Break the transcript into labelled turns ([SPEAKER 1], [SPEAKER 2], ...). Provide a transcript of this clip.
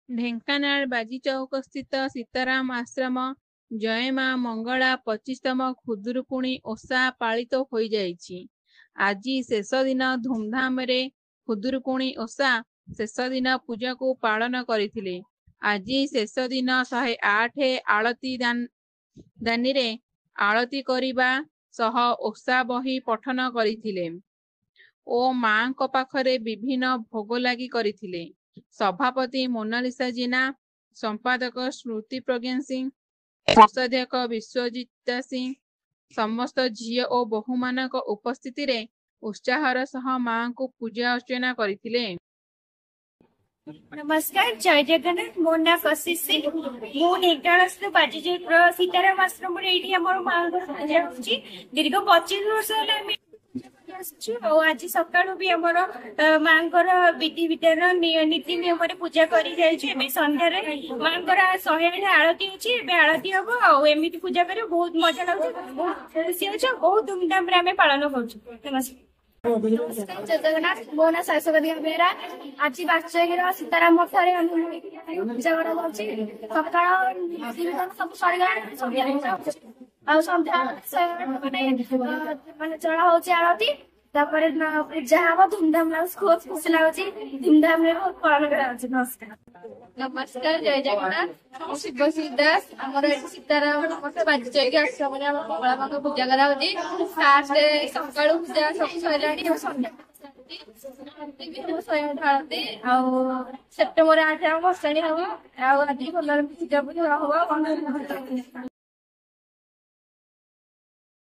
[SPEAKER 1] ଢେଙ୍କାନାଳ ବାଜିଚୌକସ୍ଥିତ ସୀତାରାମ ଆଶ୍ରମ ଜୟ ମା ମଙ୍ଗଳା 25ତମ ଖୁଦୁରୁକୁଣୀ ଓଷା ପାଳିତ ହୋଇଯାଇଛି। ଆଜି ଶେଷ ଦିନ ଧୁମଧାମରେ ଖୁଦୁରୁକୁଣୀ ଓଷା ଶେଷ ଦିନ ପୂଜାକୁ ପାଳନ କରିଥିଲେ। ଆଜି ଶେଷ ଦିନ 108 ଆଳତି ଦାନିରେ ଆଳତି କରିବା ସହ ଓଷା ବହି ପଠନ କରିଥିଲେ ଓ ମାଙ୍କ ପାଖରେ ବିଭିନ୍ନ ଭୋଗ ଲାଗି କରିଥିଲେ। ସଭାପତି ମୋନାଲିସା ଜେନା, ସମ୍ପାଦକ ସ୍ମୃତି ପ୍ରଜ୍ଞା ସିଂ, କୋଷାଧ୍ୟକ୍ଷ ବିଶ୍ୱଜିତା ସିଂ, ସମସ୍ତ ଝିଅ ଓ ବୋହୂମାନଙ୍କ ଉପସ୍ଥିତିରେ ଉତ୍ସାହର ସହ ମାଙ୍କୁ ପୂଜା ଅର୍ଚ୍ଚନା କରିଥିଲେ।
[SPEAKER 2] ନମସ୍କାର, ଜୟ ଜଗନ୍ନାଥ। ମୋ ନାଁ କଶିଶ ସିଂ। ମୁଁ ଢେଙ୍କାନାଳ ବାଜିଚୌକର ସୀତାରାମ ଆଶ୍ରମରେ ଏଇଠି ଆମର ମାଙ୍କର ପୂଜା ହଉଛି। ଦୀର୍ଘ 25 ବର୍ଷ ହେଲା ଆମେ ପୂଜା କରି ଆସୁଛୁ ଆଉ ଆଜି ସକାଳୁ ବି ଆମର ମାଙ୍କର ବିଧି ବିଧାନ ନୀତି ନିୟମରେ ପୂଜା କରି ଯାଇଛୁ। ଏବେ ସନ୍ଧ୍ୟାରେ ମାଙ୍କର 108 ଆଳତି ଅଛି, ଏବେ ଆଳତି ହବ ଆଉ ଏମିତି ପୂଜା କରି ବହୁତ ମଜା ଲାଗୁଛି, ବହୁତ ଖୁସି ଅଛୁ ଆଉ ବହୁତ ଧୁମଧାମରେ ଆମେ ପାଳନ କରୁଛୁ। ନମସ୍କାର।
[SPEAKER 3] ନମସ୍କାର, ଜୟ ଜଗନ୍ନାଥ। ମୋ ନାଁ ଶାଶ୍ୱତ ବେହେରା। ଆଜି ବାଚଗିର ସୀତାରାମ ମଠରେ ପୂଜା କରାଯାଉଛି। ସକାଳ ନୀତି ବିଧାନ ସବୁ ସରିଗଲାଣି, ସନ୍ଧ୍ୟା ପୂଜା ହଉଛି ଆଉ ସନ୍ଧ୍ୟା ମାନେ ଚଳା ହଉଛି ଆଳତି, ତାପରେ ପୂଜା ହବ। ଧୁମଧାମ ଲାଗୁଛି, ବହୁତ ଖୁସି ଲାଗୁଛି, ଧୁମଧାମରେ ବହୁତ ପାଳନ କରାଯାଉଛି। ନମସ୍କାର।
[SPEAKER 4] ନମସ୍କାର, ଜୟ ଜଗନ୍ନାଥ। ମୁଁ ଶିବଶ୍ରୀ ଦାସ। ଆମର ଏଠି ସୀତାରାମ ମଠ ବାଜିଚୌକି ଆଶ୍ରମରେ ଆମ ମଙ୍ଗଳା ମାଙ୍କ ପୂଜା କରାହଉଛି। ଫାଷ୍ଟ ସକାଳୁ ପୂଜା ସବୁ ସରିଲାଣି ଆଉ ସନ୍ଧ୍ୟା ଆଳତି ବି ହବ, 108 ଆଳତି। ଆଉ ସେପ୍ଟେମ୍ବର 8 ଆମ ଭସାଣି ହବ ଆଉ ଆଜି ଭଲରେ ପୂଜା ପୂଜା ହବ।